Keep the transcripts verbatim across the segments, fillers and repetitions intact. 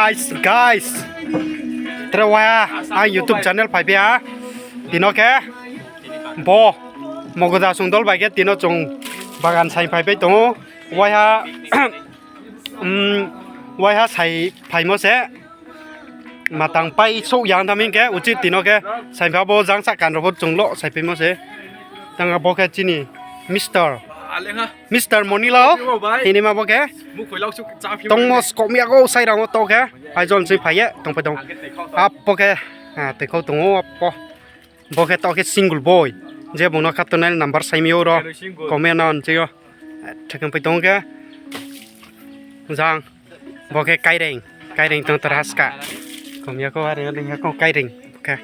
Guys, guys, tre waiha ang YouTube channel phaiphi ha. Tini khe bo Mogoda sung dol bai khe tini chung bagan sai phaipai tong ou. Waiha, um, waiha sai phaimo se. Matang pai souh yang thaming khe uchih tini khe sai pha bo jang sahkan rao pho chung lo sai phaimo se. Tang bo khe chini Mister, Mister Monilo. Tini ma bo khe tongmo skomiya ko sai rang wo to khe. Aijon se phai ye tongpai tong. Apo khe, ah, tei khau tong ou apo. Bo khe to khe single boy. Je bung no khato nai number sai mi ou ro. Comment no nching yo. Thekang pai tong khe. Jang. Bo khe Kaireng. Kaireng tong tara ska. Komya ko are ling ya ko Kaireng. Bo khe.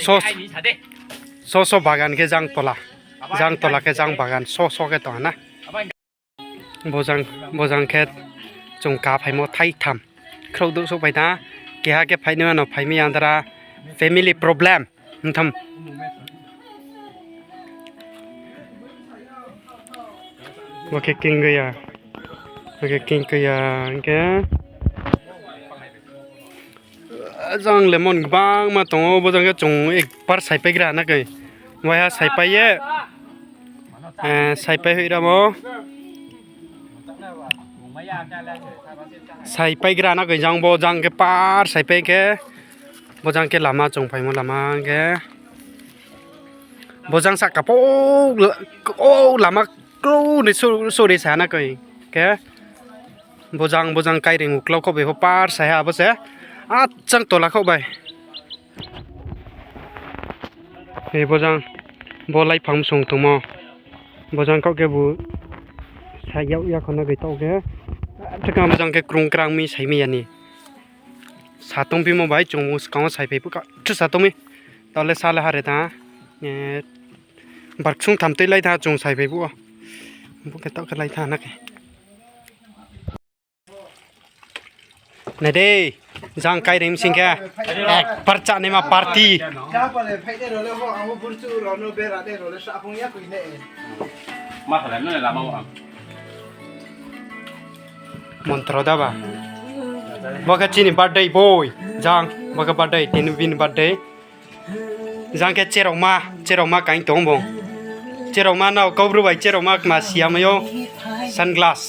So, so, so bagan khe jang tola. Jang tola khe jang bagan. So, so khe tong na. Bojang, bojang khe chung ka phaimo thaitham. Khrouh douh souhphai tha, keha khe phainaima no phaimi yang dara family problem. Mtham. Bo khe king ya. Bo khe king ya, hing khe. Jang lemon gbangma tong ou, bo jang khe chung ekbar saipaigra na khe. Waiha saipai ye, eh, saipai hoih ramo. Saipaigra na khe jang bo jang khe par saipai khe. Bo jang khe lama chung phaimo lama khe. Bo jang sahka pho, o lama kro ni sori sa na khe. Khe. Bojang, bojang Kaireng uklau khouh bai pho par sai ha abo se. Achang tola khouh bai. Hei bojang, bo laiphang msong tongmo. Bojang khouh khe bu sa yag ya khona bai taoh khe. Thekang bojang khe krung krang mi sai mi ya ni. Sa tongphimo bai chung skang wo saiphai phuh kha. Thu sa tong mi. Taoh le sa le hare tha. Eh, bar ksung tham tui lai tha chung saiphai phuh o. Bo khe taoh khe lai tha na khe. Nai de, jang Kaireng bsing khe, ekbar chánaima party. Montro da ba. Bo khe chini birthday boy, jang, bo khe birthday, tini bini birthday. Jang khe cherokma, cherokma kaing tong bung. Cherokma no Kaubru bai cherokma kma siya mai ou. Sunglass.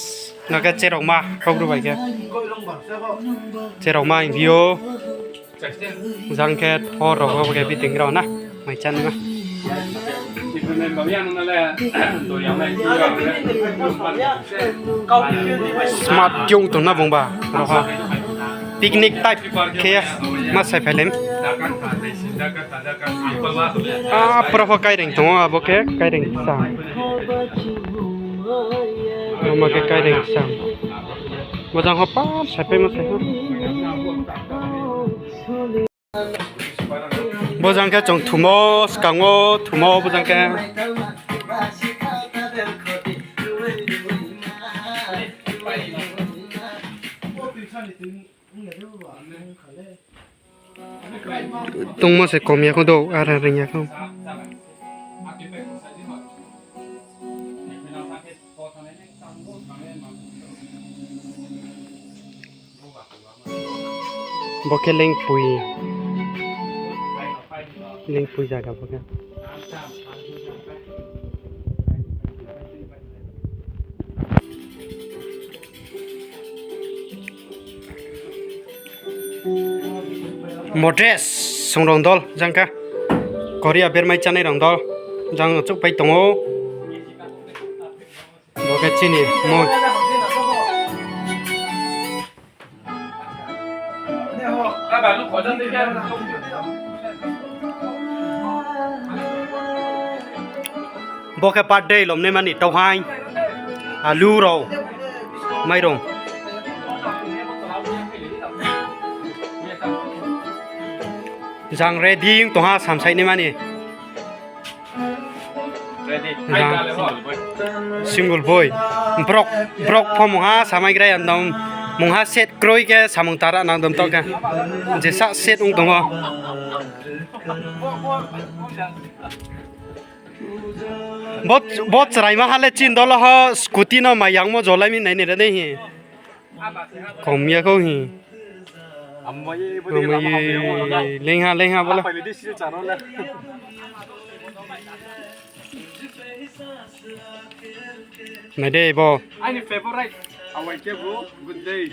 No khe cherokma Kaubru bai khe. Cherokma hing phi ou. Jang khe thor rao bo khe biting rao na. Mai chá nima. Smart yung tong na bung ba, rao ha. Picnic type khe ma sai phai le. Ah, pura pho Kaireng tong ou, abo khe Kaireng kcham. Abo khe Kaireng kcham. Bojang ho par saipai ma sai ha. Bojang khe chung thumo, skang wo thumo bojang khe. Tongmo se kom ya kho do, ara reing ya kho. Bo khe lengpui. Lengpui zaga bo khe. Modres, song rong dol, jang khe. Korea bermai chánai rong dol, jang chouhpai tong ou. Bo khe chini mui. Bo khe birthday lomnaima ni tauhaing, alu rao, mairong. Jang ready tong ha samsai naima ni. Single boy. Brok, brok pho mungha samai gra ya nang, mungha set kroi khe samung tara nang dom to khe. Jesa set ong tong ou. Bo, bo chraima ha le chini dolo ho scooty no mai yangmo jolai mi nai ni ra dei hi. Kom ya khou hi. Leing ha, leing ha bo le. Nai de bo. Aini favorite. Awai khe bro, good day.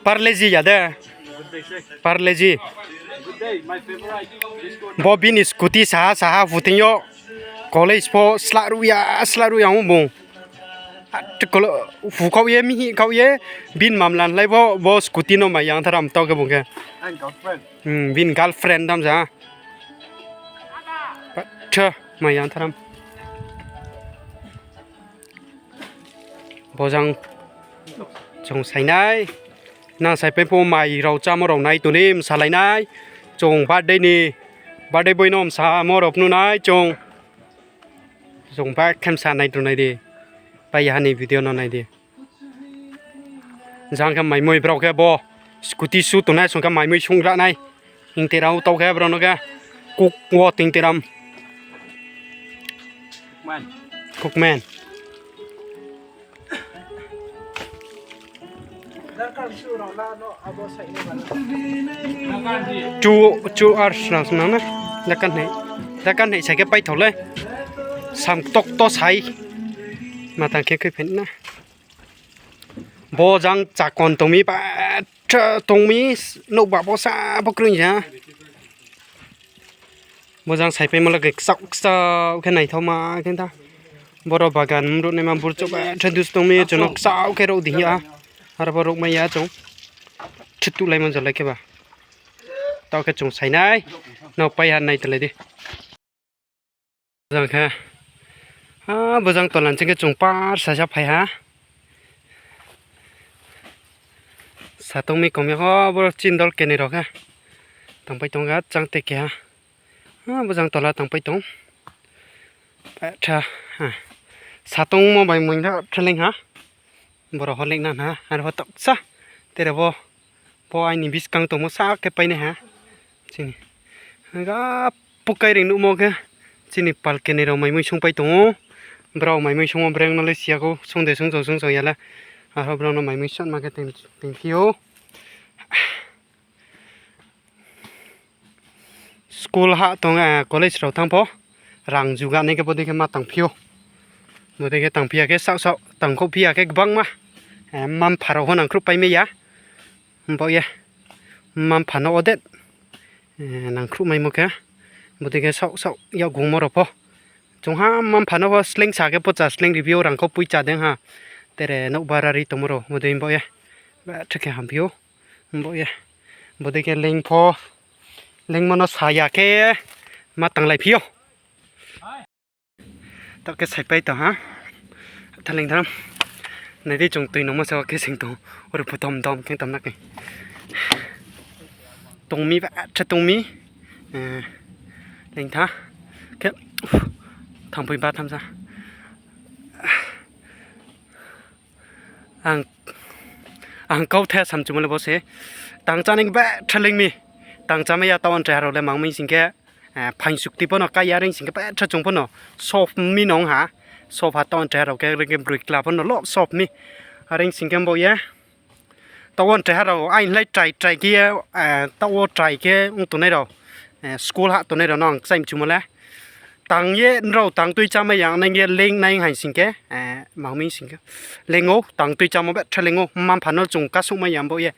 Parle-G ya de. Good day, sir. Parle-G. Good day, my favorite. Biscuit. Bo bini scooty saha saha phuthing yo. College pho slah ruh ya, slah ruh ya ong bung. Phu khaoh ye, mihih khaoh ye, bini mamla nlai bo, bo scooty no mai yang tharam tau khe bung khe. Aini girlfriend. Hmm, bini girlfriend dam sa. Pha, mai yang tharam. Bo jang chung sainai. Nang saipai pho mai rao chámo rao nai tong ni, msalai nai. Chung birthday ni, birthday boy no msamo rao phnuh nai chung. Chung ba khe msa nai tong nai di. Pai ya ha ni video no nai di. Jang khe maimui brao khe bo scooty su tongnai song khe maimui sung ra nai. Hing te rao tau khe brao no khe kuk wo ting te ram. Kukmen. Two, two hours nang snang na. Dakan hei, dakan hei sa khe paithao le. Sam tok to sai. Matang khe khuiphai na. Bo jang chakon tong mi ba tha tong mi, nouhba bo sa bo kroi ya. Bo jang saipaimo le khe kchao kchao khe naithaoma khe tha. Boro bagan mruh naima burchouh ba tha dus tong mi, chung no kchao khe rouh di hing ya. Aro bo rouhmai ya chung. Thutulaimo jolai khe ba. Taoh khe chung sainai. No pai ha nai tonglai di. Jang khe, a, bo jang tola ni ching khe chung par sasa phai ha. Satong mi kom ya kho, bo chini dol kenoi rao khe. Tangpai tong kha, chang te keha. A, bo jang tola tangpai tong. Tha, a. Satongmo bai moing tha, tha leing ha. Boro ho leing na na, aro ho taohsa. Tere bo, bo aini buskang tongmo sa khe painai ha. Chini. Ga pukai ring nuhmo khe. Chini pal kenoi rao maimui sungpai tong ou. Brao maimui sungmo breng no le si ya khou. Sung de sung chong sung chong ya le. Aro brao no maimui sungma khe teng, tengphi ou. School ha tong, eh, college rao thanng pho rang juga nai khe bodei khe ma tangphi ou. Bodei khe tangphi ya khe saoh saoh tangkhouhphi ya khe gbangma, eh, mma-mpha rao ho nangkhruhpai mai ya. Bo ye mma-mpha no odet, eh, nangkhruhmaimo khe bodei khe saoh saoh yakgungmo rao pho. Chungha mma-mpha no pho sleing sa khe pocha sleing riphi ou, rangkhou poicha deng ha. Tere nouhba rari tongmo rao bodei bo ye. Betha khe hamphi ou. Bo ye. Bodei khe leing pho. Leingmo no sa ya khe ma tanglaiphi ou. Taoh khe saipai tong ha. Tha leing tham. Nai di chung tui nungmo sa khe sing tong. Oro phutom dom khe tam na khe. Tong mi ba tha tong mi. Eh, leing tha. Khe thangphoi ba tham sa. Ang, ang kauthai samchumo le bo se. Tang chá nai betha leing mi. Tang chámai ya taoh anchai ha rao le mang mi sing khe, eh, phaing sukti pho no kai ya, are sing khe betha chung pho no sof mi nong ha. Sof ha taoh anchai ha rao khe, are khe broi kla pho no lo sof mi. Are sing khe bo ye. Taoh wo try ha rao, aini lai try, try khe ye, eh, taoh wo try khe ong tongnai rao, eh, school ha tongnai rao no ang kchaimchumo le. Tang ye nrao tang tui chámai ya nai ye leing nai hai sing khe, eh, mang mi sing khe. Leing ou, tang tui chámo betha leing ou, mma-mpha no chung kasouhmai ya bo ye.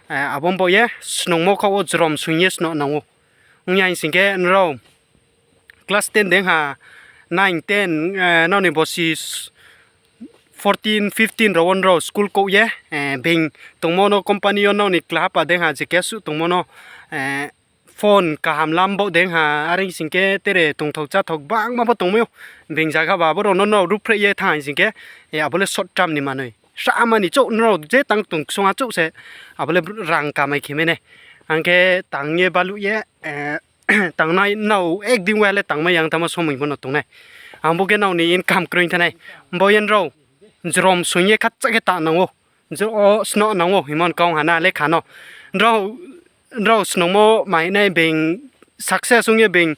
Eh, abo bo ye, snungmo khaoh wo jrom soing ye sno nang ou. Ong ya hing sing khe nrao class ten deng ha, nine, ten, eh, nrao ni bosi fourteen, fifteen rao wo nrao school kouh ye, eh, being tongmo no company yo nrao ni klahapa deng ha, je keha suh tongmo no, eh, phone kaham lam bo deng ha, are sing khe tere tongthok cháthok gbangma pho tongmai ou. Being zaga ba abo rao no nrao ruhphreh ye thanng hai sing khe, eh, abo le short term ni manoi. Srama ni chouh nrao je tang tong ksung ha chouh se, abo le rang kamai khe mai nai. Ang khe tang ye baluh ye, eh, tangnai nrao ekdin wa le tangmai ya, ang tamo somoi bo no tongnai. Ang bo khe nrao ni income kroi thanai. Bo ye nrao jrom soing ye khatcha khe ta nang ou. Jrom sno nang ou, himon kau ha na lekha no. Nrao, nrao snungmo mai nai being success ong ye being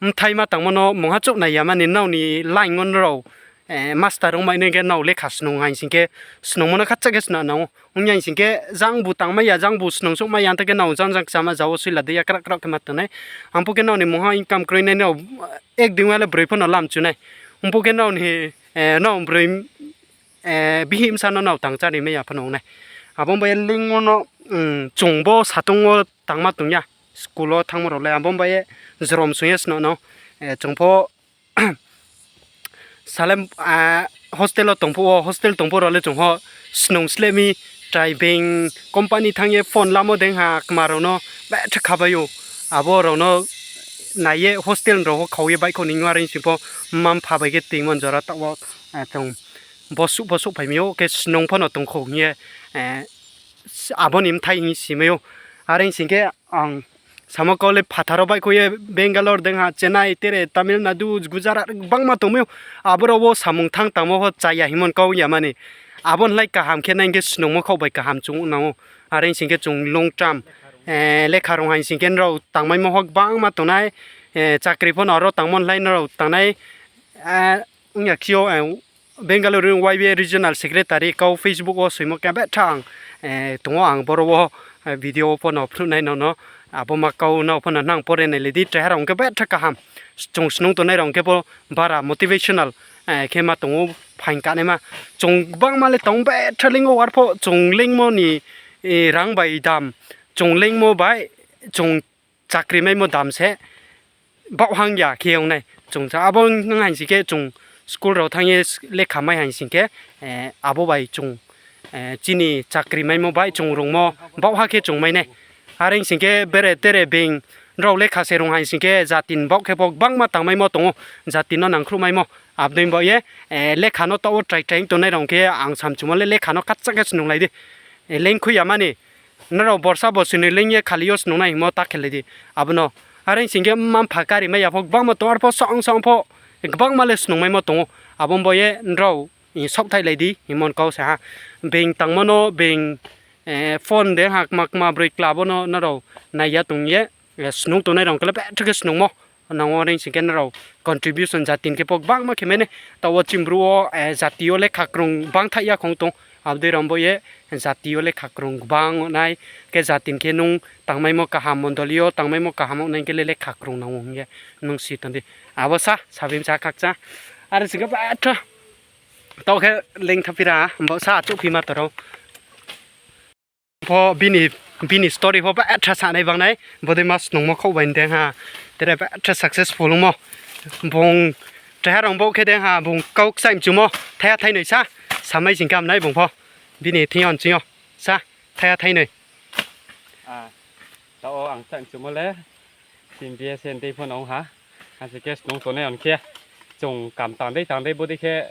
bthai ma tangmo no mungha chouh nai ya mani nrao ni line wo nrao, eh, master ongmai nai khe nrao lekha snung hai sing khe, snungmo no khacha khe sna nang ou. Ong ya sing khe jangbu tangmai ya, jangbu snung souhmai ya, ong tha khe nrao jang jang kchama za wo suila dei ya krak krak khe ma tong nai. Ang pho khe nrao ni mungha income kroi nai, nrao ek din wa le broi pho no lam chu nai. Ong pho khe nrao ni, eh, nrao broi, eh, bihih bsa no nrao tang chári mai ya pho no ong nai. Abo bai ye leing wo no, mm, chung bo satung wo tangma tong ya, school wo thanngmo rao le, abo bai ye jrom sung ye sna nang ou, eh, chung pho Salem, ah, hostel wo tong phuh wo, hostel tong phuh rao le chung pho snung sleh mi, try being company thanng ye phone lamo dei ha kma rao no betha khabai ou. Abo rao no nai ye hostel rao pho khau ye baihkhouh ni ong, are sing pho mma-mpha bai khe toingmo jora taoh wo, ah, chung bosuh bosuh phai mi ou, khe snung pho no tong khou hing ye, eh, abo ni bthai hing si mai ou. Are sing khe ang samo kau le phathar wo baihkhouh ye Bangalore dei ha, Chennai, tere Tamil Nadu, Gujarat, gbangma tong mi ou. Abo rao wo samung thanng tangmo pho chaya hingmo ni kau ya mani. Abo ni lai kaham khe nai hing khe snungmo khaoh bai kaham chung nang ou. Are sing khe chung long term, eh, lekha rung hai sing khe nrao tangmaimo pho gbangma tong nai, eh, chakri pho no aro tangmo ni lai nrao tang nai, eh, ong ya khe ou, eh, Bangalore ni Y B A Regional Secretary kau Facebook wo soimo khe betha ang, eh, tong ou ang boro wo, eh, video wo pho no phnuh nai no no, abo ma kau no pho no nang pore nai le di, treha rao ong khe betha kaham, chung snung tongnai rao ong khe pho bara motivational, eh, khe ma tong ou phaing kanaima. Chung gbangma le tong betha leing ou, arpho chung leingmo ni, eh, rang bai dam, chung leingmo bai, chung chakri maimo dam se baoh hang ya khe ong nai. Chung sa abo ong hai sing khe chung school rao thanng ye lekha mai hai sing khe, eh, abo bai chung, eh, chini chakri maimo bai chung rungmo baoh ha khe chung mai nai. Are sing khe bere tere being rao lekha se rung hai sing khe jati ni baoh khe pho gbangma tangmaimo tong ou, jati no nangkhruhmaimo. Abdei baoh ye, eh, lekha no taoh wo try try tongnai rao khe ang samchumo le lekha no khacha khe snunglai di. Eh, leing khui ya mani. Nrao borsa bosi ni leing ye khali yo snungnai hingmo ta khelai di. Abo no. Are sing khe mma-mpha kari mai ya pho gbangma tong, arpho saong saong pho gbangma le snungmaimo tong ou. Abo baoh ye nrao, eh, saohthaihlai di hingmo ni kau sa ha. Being tangmo no, being, eh, phone dei ha kma kma broi kla bo no nrao nai ya tong ye, eh, snung tongnai rao khe le betha khe snungmo nang ou, are sing khe nrao contribution jati ni khe pho gbangma khe mai nai. Taoh wo chini Bru wo, eh, jati yo lekha krung bangthaih ya khong tong. Abdei rao baoh ye jati yo lekha krung gbang nai, khe jati ni khe nung tangmaimo kaham, mondoli yo tangmaimo kaham ong nai khe le lekha krung nang ou hing ye nung si tong di. Abo sa, sabimsa khakcha. Are sing khe betha. Taoh khe leing tha phira, bo sa achouhphi ma tong rao. Pho bini, bini story pho betha sanai bangnai, bodei ma snungmo khaoh bai dei ha, tere betha successful ongmo. Bung treha rao baoh khe dei ha, bung kau kchaih mchumo, thaiha thainoi sa, samai sing khe hamnai bung pho, bini thing yo nching yo, sa, thaiha thainoi. Ah, taoh wo ang kchaih mchumo le, chini B S N dei pho no ong ha, ase khe snung tongnai on khe, chung kam tang dei tang dei bodei khe,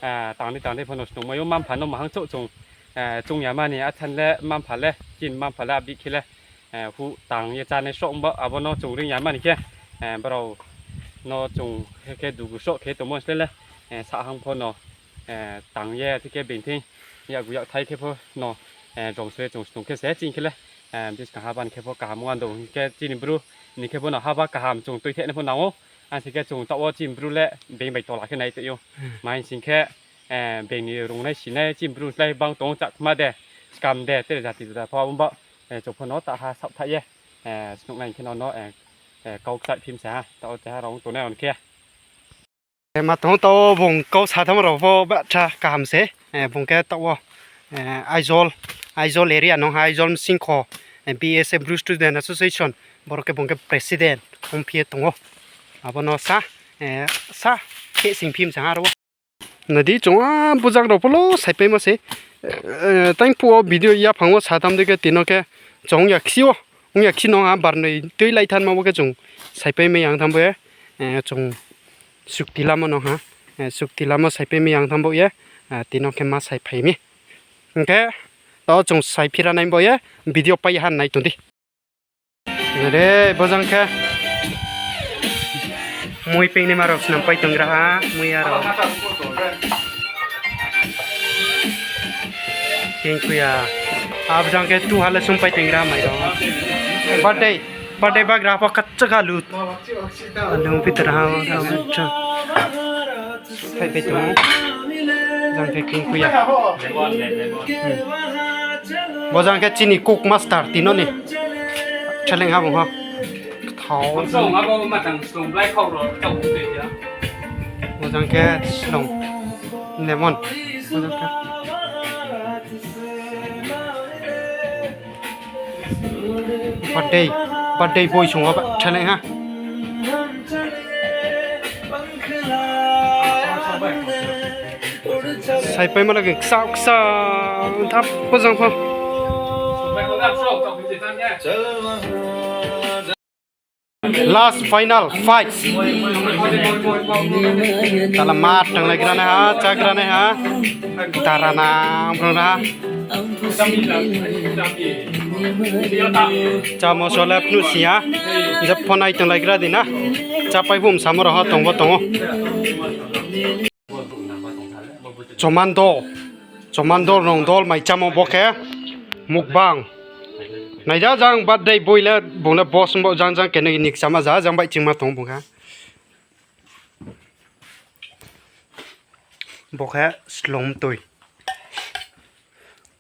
tang dei tang dei pho no snungmai ou, mma-mpha no mahang chouh chung, chung ya mani, achan le mma-mpha le, chini mma-mpha le abdi khe le, huh tang ye chánai sroh ongba, abo no chung reing ya mani khe, brao no chung khe dugu sroh khe tongmo sle le, sahang pho no, tang ye thik khe being thing, yakgu yakthai khe pho no, jom se chung snung khe se chini khe le, buskang haba ni khe pho kaham ong ando hing khe chini Bru ni khe pho no haba kaham chung tuitheh nai pho nang ou, ase khe chung taoh wo chini Bru le being bai tola khe nai toi ou. Ma hing sing khe, being ni rungnai sinai chini Bru slái bang tong ou, chakma de, skam de, tere jati juda pho abo ba, chung pho no taha saohthaih ye, snuhnai khe no no, kau kchaih phim se ha, taoh wo teha rao tongnai on khe. Ma tong ou, taoh wo bung kau satham rao pho betha kaham se, bung khe taoh wo, Aizawl, Aizawl area nung ha, Aizawl bsing kho, B S A, Bru Student Association, boro khe bung khe president ongphi ye tong ou. Abo no sa, sa, khe sing phim se ha aro. Nai di, chung a bujang rao pho lo saipaimo se. Tang phuh wo video yaphang wo satham dei khe tini khe chung ong ya khe o, ong ya khe no ha barnoi tui lai thanma wo khe chung saipaimai yang tham bo ye, chung sukti lamo no ha, sukti lamo saipaimai yang tham bo ye, tini khe ma saiphai mi. Hing khe, taoh chung saiphira nai bo ye, video pai ha nai tong di. Re, bojang khe. Mui ping ni ma rao snam pai tong gra ha, mui ya rao. Ping ku ya. Abjang khe tu ha le sum pai tong gra mai rao. Birthday. Birthday bagra pho kachak alu. Alu pi tara ha, ha, ha. Phai phai tong. Jang khe king kuya. Bo jang khe chini cook master tino ni. Cheleng ha bung ha. Thao. Bo jang khe slong. Lemon. Bo jang khe. Birthday, birthday boy song ba thalai ha. Saipai ma lagi ksa ksa thap bojang pho. Last final fight. Tala ma tanglai gra nai ha, cha gra nai ha. Tara nang brong na ha. Chamo sole phnuh si ya. Jepho nai tanglai gra di na. Chapai bum samo rao ha tong bo tong ou. Chomando, chomando rong dol mai chamo bo khe mukbang. Naida jang birthday boy le bung le boss bo jang jang khe nini kchama ja jang bai chingma tong bung kha. Bo khe slom toi.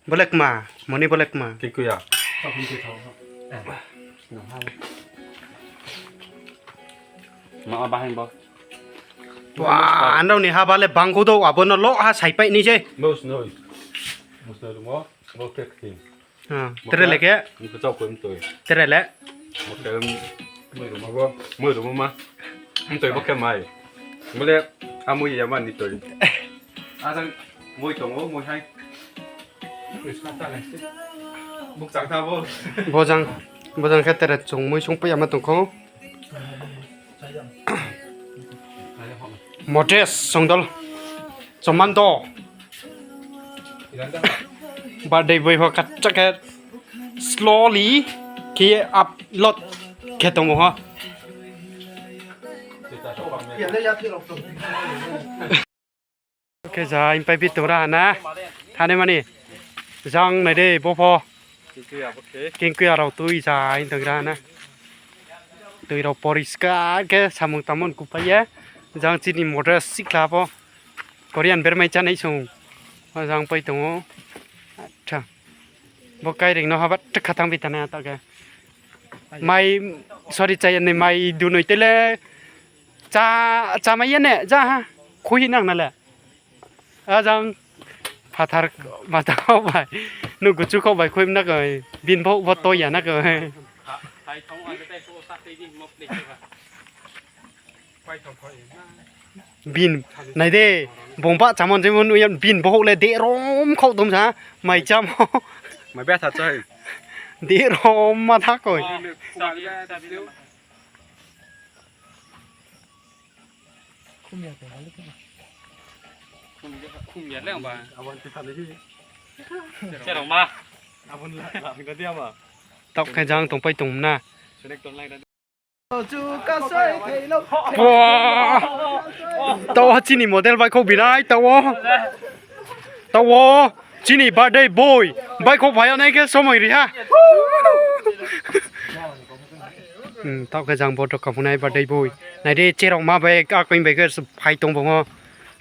Bo le kma, moni bo le kma. Kikuya. Ma bahai bo. Wah, anrao ni haba le bangkho do, abo no lo ha saipai ni se. Bo snoi. Bo snoi rumo, bo kek tin. Ah, tere le khe? Mkhe chau koi mtoi. Tere le? Mkhe mui rumo bo, mui rumo ma. Mtoi bo khe mai. Bo le amui ya ma ni toi. Ajang mui tong ou, mui hai. Bukchang tha bo. Bojang, bojang khe tere chung mui sung pai ya ma tong kho. Modest songdol. Chomando. Birthday boy pho kachak khe slowly khe upload khe tongmo ho. Khe ja hing pai bi tongra ha na. Thane mani. Jang nai de bo pho. Kingkuya rao tui ja hing tongra ha na. Tui rao poriskar khe samung tamon kupai ye. Jang chini model sikla pho. Korean bermai chánai song. O jang pai tong ou. Acha. Bo kairing no haba khatang bi tane ato khe. Mai, sorry, chaya ni mai dunoi tele. Cha, cha mai ya ne, ja ha. Khui nang na le. A jang phathar mata khau bai. Nugu chu khau bai khui na koi. Bin bo bo to ya na koi. Bin, nai de, bung ba chamon jemon uyan bin bohouh le de rom khau dom sa, mai chamo. Mai betha chai. De rom ma tha koi. Khum ya le ba. Cherok ma. Taoh khe jang tongpai tong na. Taoh wo chini model bai khou binai, taoh wo. Taoh wo chini birthday boy bai khou phai ya nai khe somoi ri ha. Taoh khe jang boto kaphunai birthday boy. Nai di cherok ma bai akoi bai khe phai tong bung o.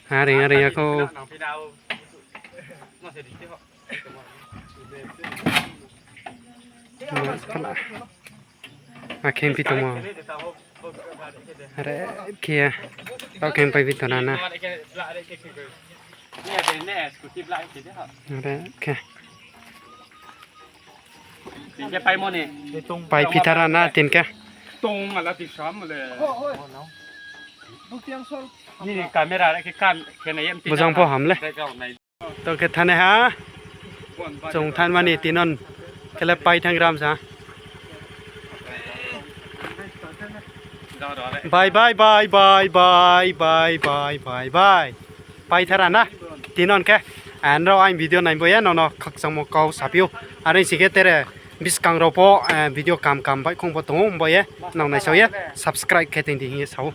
Are are ya khou. Akhe pi tongmo. Are khe. Taoh khe pai pi tong na na. Are khe. Pai phi tara na tin khe. Bojang pho ham le. Taoh khe thanai ha. Chung thanmani tinon khe le pai thang gram sa. Bye bye bye bye bye bye bye bye bye. Pai thara na. Tinon khe. Nrao aini video nai bo ye nono khakchangmo kau saphi ou. Are si khe tere buskang rao pho video kam kam baihkhong pho tong ou, bo ye nang naisao ye subscribe khe tong di hing ye sa ou.